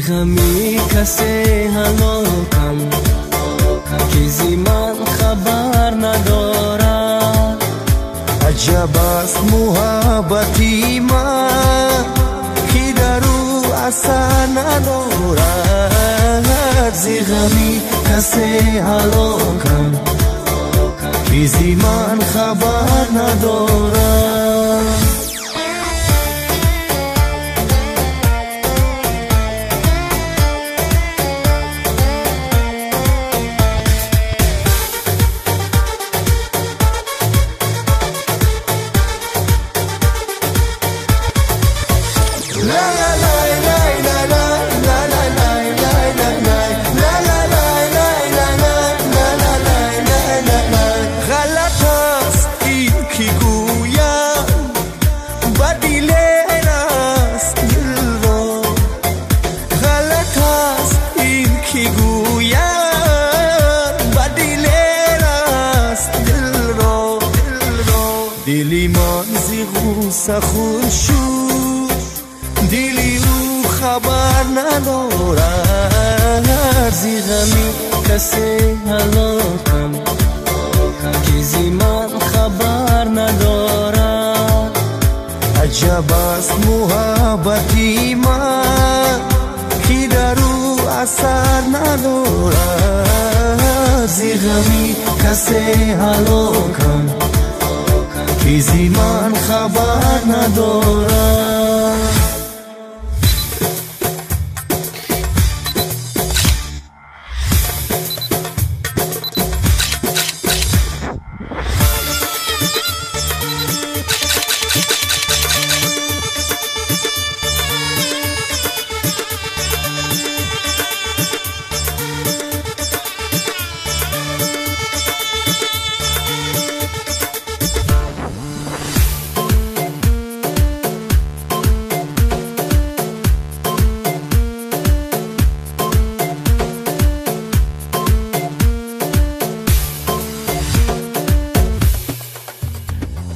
Зи ғами касе ҳалокам, ки зи ман хабар надорад. Аҷаб аст муҳаббати ман, ки дар ӯ асар надорад. Зи ғами касе ҳалокам, ки зи ман хабар надорад. Ғалат аст ин ки гӯям, ба диле раст дилро. Ғалат аст ин ки гӯям, ба диле раст дилро. Дили ман зи ғусса хун шуд, дили ӯ хабар надорад. Зи ғами касе ҳалокам, ки зи ман хабар надорад. Аҷаб аст муҳаббати ман, ки дар ӯ асар надорад. Зи ғами касе ҳалокам, ки зи ман хабар надорад.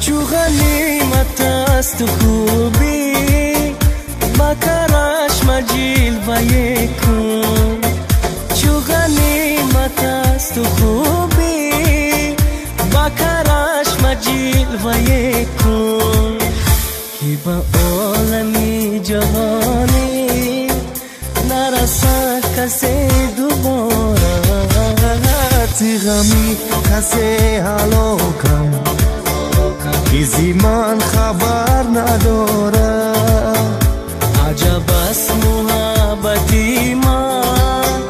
Чу ғанимат асту хубӣ, ба карашма ҷилвае кун. Чу ғанимат асту хубӣ, ба карашма ҷилвае кун, ки ба олами ҷаҳонӣ нарасад касе дубора. Зи ғами касе ҳалокам, ки зи ман хабар надорад. Аҷаб аст муҳаббати ман,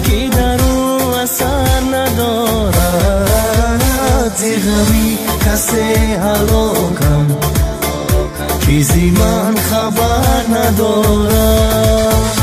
ки дар ӯ асар надорад. Зи ғами касе ҳалокам, ки зи ман хабар надорад.